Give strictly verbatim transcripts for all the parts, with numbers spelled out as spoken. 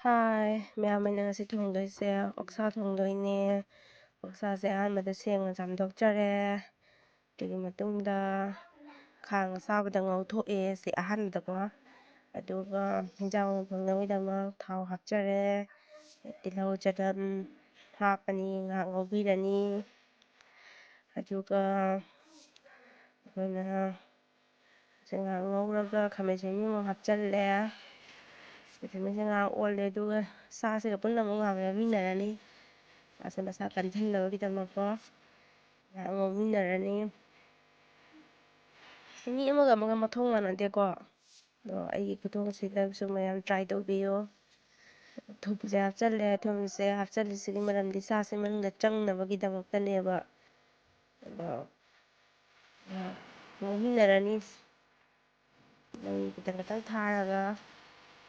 ꯍꯥꯏ ꯃꯌꯥꯝ, ꯑꯩꯅ ꯉꯁꯤ ꯊꯣꯡꯗꯣꯏꯁꯦ ꯑꯣꯛꯁꯥ ꯊꯣꯡꯗꯣꯏꯅꯦ꯫ ꯑꯣꯛꯁꯥꯁꯦ ꯑꯍꯥꯟꯕꯗ ꯁꯦꯡꯅ ꯆꯥꯝꯊꯣꯛꯆꯔꯦ꯫ ꯑꯗꯨꯒꯤ ꯃꯇꯨꯡꯗ ꯈꯥꯡ ꯑꯁꯥꯕꯗ ꯉꯧꯊꯣꯛꯑꯦ ꯁꯤ ꯑꯍꯥꯟꯕꯗꯀꯣ꯫ ꯑꯗꯨꯒ ꯍꯤꯟꯖꯥꯡ ꯊꯣꯡꯅꯕꯒꯤꯗꯃꯛ ꯊꯥꯎ ꯍꯥꯞꯆꯔꯦ꯫ ꯇꯤꯜꯍꯧ ꯆꯅꯝ ꯍꯥꯞꯄꯅꯤ, ꯉꯥꯏꯍꯥꯛ ꯉꯧꯕꯤꯔꯅꯤ꯫ ꯑꯗꯨꯒ ꯑꯩꯈꯣꯏꯅ ꯁꯤ ꯉꯥꯏꯍꯥꯛ ꯉꯧꯔꯒ ꯈꯥꯃꯦꯟ ꯑꯁꯤꯟꯕꯤ ꯑꯃꯨꯛ ꯍꯥꯞꯆꯜꯂꯦ꯫ ꯈꯥꯃꯦꯟ ꯑꯁꯤꯟꯕꯤꯁꯦ ꯉꯥꯏꯍꯥꯛ ꯑꯣꯜꯂꯦ, ꯑꯗꯨꯒ ꯁꯥꯁꯤꯒ ꯄꯨꯟꯅ ꯑꯃꯨꯛ ꯉꯥꯏꯍꯥꯛ ꯉꯧꯃꯤꯟꯅꯔꯅꯤ꯫ ꯁꯥꯁꯦ ꯃꯁꯥ ꯀꯟꯁꯤꯟꯅꯕꯒꯤꯗꯃꯛꯀꯣ ꯉꯥꯏꯍꯥꯛ ꯉꯧꯃꯤꯟꯅꯔꯅꯤ꯫ ꯃꯤ ꯑꯃꯒ ꯑꯃꯒ ꯃꯊꯧ ꯃꯥꯟꯅꯗꯦꯀꯣ, ꯑꯗꯣ ꯑꯩꯒꯤ ꯈꯨꯊꯣꯡꯁꯤꯗꯁꯨ ꯃꯌꯥꯝ try ꯇꯧꯕꯤꯌꯨ꯫ ꯊꯨꯝꯁꯦ ꯍꯥꯞꯆꯜꯂꯦ꯫ ꯊꯨꯝꯁꯦ ꯍꯥꯞꯆꯜꯂꯤꯁꯤꯒꯤ ꯃꯔꯝꯗꯤ ꯁꯥꯁꯦ ꯃꯅꯨꯡꯗ ꯆꯪꯅꯕꯒꯤꯗꯃꯛꯇꯅꯦꯕ꯫ ꯑꯗꯣ ꯉꯥꯏꯍꯥꯛ ꯉꯧꯃꯤꯟꯅꯔꯅꯤ꯫ ꯃꯩ ꯈꯤꯇꯪ ꯈꯤꯇꯪ ꯊꯥꯔꯒ,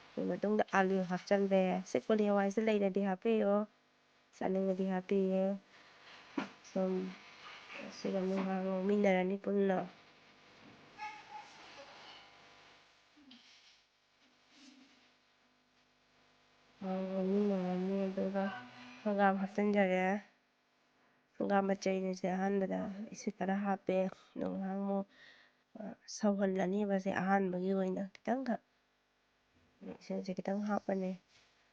ꯑꯗꯨꯒꯤ ꯃꯇꯨꯡꯗ ꯑꯥꯂꯨ ꯍꯥꯞꯆꯟꯕ ꯌꯥꯏ꯫ ꯁꯤ ꯀꯣꯂꯤ ꯍꯋꯥꯏꯁꯦ ꯂꯩꯔꯗꯤ ꯍꯥꯞꯄꯤꯌꯣ, ꯆꯥꯅꯤꯡꯉꯗꯤ ꯍꯥꯞꯄꯤꯌꯦ꯫ ꯁꯨꯝ ꯁꯤꯒ ꯑꯃꯨꯛ ꯉꯥꯏꯍꯥꯛ ꯉꯧꯃꯤꯟꯅꯔꯅꯤ ꯄꯨꯟꯅ꯫ ꯉꯥꯏꯍꯥꯛ ꯉꯧꯃꯤꯟꯅꯔꯅꯤ, ꯑꯗꯨꯒ ꯍꯪꯒꯥꯝ ꯍꯥꯞꯆꯤꯟꯖꯔꯦ꯫ ꯍꯪꯒꯥꯝ ꯃꯆꯩꯁꯦ ꯑꯍꯥꯟꯕꯗ ꯏꯁꯤꯡ ꯈꯔ ꯍꯥꯞꯄꯦ, ꯑꯗꯨꯒ ꯉꯥꯏꯍꯥꯛ ꯑꯃꯨꯛ ꯁꯧꯍꯜꯂꯅꯤꯕ꯫ ꯁꯦ ꯑꯍꯥꯟꯕꯒꯤ ꯑꯣꯏꯅ ꯈꯤꯇꯪꯈꯛ ꯏꯁꯤꯡꯁꯦ ꯈꯤꯇꯪ ꯍꯥꯞꯄꯅꯤ,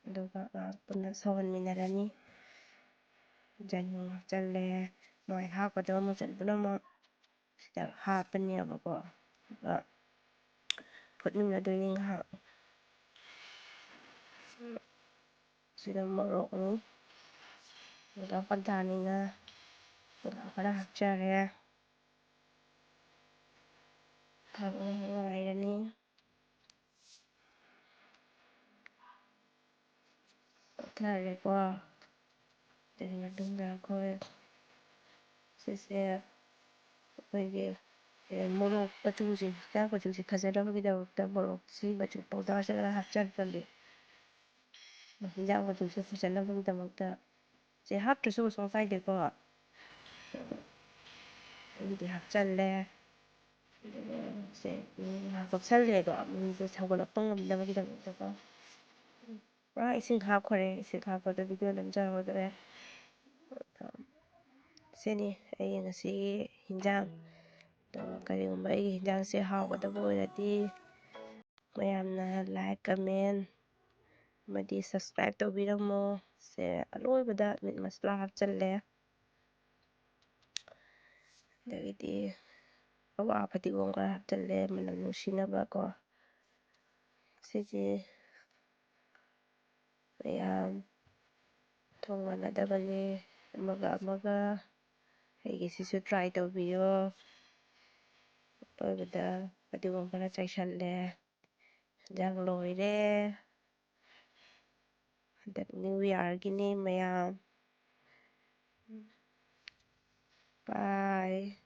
ꯑꯗꯨꯒ ꯉꯥꯏꯍꯥꯛ ꯄꯨꯟꯅ ꯁꯧꯍꯟꯃꯤꯟꯅꯔꯅꯤ꯫ ꯆꯥꯏꯉꯪ ꯍꯥꯞꯆꯜꯂꯦ, ꯃꯣꯏ ꯍꯥꯞꯀꯗꯕ ꯃꯆꯜ ꯄꯨꯝꯅꯃꯛ ꯁꯤꯗ ꯍꯥꯞꯄꯅꯦꯕꯀꯣ꯫ ꯑꯗꯨꯒ ꯐꯨꯠꯃꯤꯟꯅꯗꯣꯏꯅꯤ ꯉꯥꯏꯍꯥꯛ꯫ ꯁꯤꯗ ꯃꯣꯔꯣꯛ ꯑꯃꯨꯛ ꯂꯥꯛꯄ ꯇꯥꯅꯤꯅ ꯈꯔ ꯍꯥꯞꯆꯔꯦ꯫ ꯉꯥꯏꯔꯅꯤ꯫ ꯇꯣꯠꯊꯔꯦꯀꯣ꯫ ꯑꯗꯨꯒꯤ ꯃꯇꯨꯡꯗ ꯑꯩꯈꯣꯏ ꯁꯤꯁꯦ ꯑꯩꯈꯣꯏꯒꯤ, ꯑꯦ, ꯃꯣꯔꯣꯛ ꯃꯆꯨꯁꯦ, ꯍꯤꯟꯖꯥꯡ ꯃꯆꯨꯁꯦ ꯐꯖꯅꯕꯒꯤꯗꯃꯛꯇ ꯃꯣꯔꯣꯛꯁꯤ ꯃꯆꯨ powderꯁꯦ ꯈꯔ ꯍꯥꯞꯆꯤꯟꯕꯅꯦ꯫ ꯍꯤꯟꯖꯥꯡ ꯃꯆꯨꯁꯦ ꯐꯖꯅꯕꯒꯤꯗꯃꯛꯇ꯫ ꯁꯦ ꯍꯥꯞꯇ꯭ꯔꯁꯨ ꯀꯩꯁꯨ ꯀꯥꯏꯗꯦꯀꯣ꯫ ꯑꯗꯨꯗꯤ ꯍꯥꯞꯆꯜꯂꯦ꯫ ꯁꯦ ꯉꯥꯏꯍꯥꯛ ꯀꯣꯛꯁꯜꯂꯦ ꯑꯗꯣ, ꯃꯍꯤꯁꯦ ꯁꯧꯒꯠꯂꯛꯄ ꯉꯝꯅꯕꯒꯤꯗꯃꯛꯇꯀꯣ꯫ ꯄꯨꯔꯥ ꯏꯁꯤꯡ ꯍꯥꯞꯈ꯭ꯔꯦ꯫ ꯏꯁꯤꯡ ꯍꯥꯞꯄꯗ ꯚꯤꯗꯤꯑꯣ ꯅꯝꯖꯍꯧꯗ꯭ꯔꯦ꯫ ꯁꯤꯅꯤ ꯑꯩꯒꯤ ꯉꯁꯤꯒꯤ ꯍꯤꯟꯖꯥꯡ꯫ ꯑꯗꯣ ꯀꯔꯤꯒꯨꯝꯕ ꯑꯩꯒꯤ ꯍꯤꯟꯖꯥꯡꯁꯦ ꯍꯥꯎꯒꯗꯕ ꯑꯣꯏꯔꯗꯤ ꯃꯌꯥꯝꯅ ꯂꯥꯏꯛ, ꯀꯃꯦꯟ ꯑꯃꯗꯤ ꯁꯕꯁꯀ꯭ꯔꯥꯏꯕ ꯇꯧꯕꯤꯔꯝꯃꯣ꯫ ꯁꯦ ꯑꯂꯣꯏꯕꯗ ꯃꯤꯠ ꯃꯁꯂꯥ ꯍꯥꯞꯆꯜꯂꯦ꯫ ꯑꯗꯒꯤꯗꯤ ꯑꯋꯥ ꯐꯗꯤꯒꯣꯝ ꯈꯔ ꯍꯥꯞꯆꯜꯂꯦ, ꯃꯅꯝ ꯅꯨꯡꯁꯤꯅꯕ ꯀꯣ꯫ ꯁꯤꯁꯦ ꯃꯌꯥꯝ ꯊꯣꯡ ꯃꯥꯟꯅꯗꯕꯅꯦ, ꯑꯃꯒ ꯑꯃꯒ꯫ ꯑꯩꯒꯤꯁꯤꯁꯨ ꯇ꯭ꯔꯥꯏ ꯇꯧꯕꯤꯌꯣ꯫ ꯑꯔꯣꯏꯕꯗ ꯐꯗꯤꯒꯣꯝ ꯈꯔ ꯆꯥꯏꯁꯜꯂꯦ꯫ ꯍꯤꯟꯖꯥꯡ ꯂꯣꯏꯔꯦ꯫ ꯍꯟꯗꯛ ꯅ꯭ꯌꯨ ꯌꯥꯔꯒꯤꯅꯦ ꯃꯌꯥꯝ꯫ ꯕꯥꯏ꯫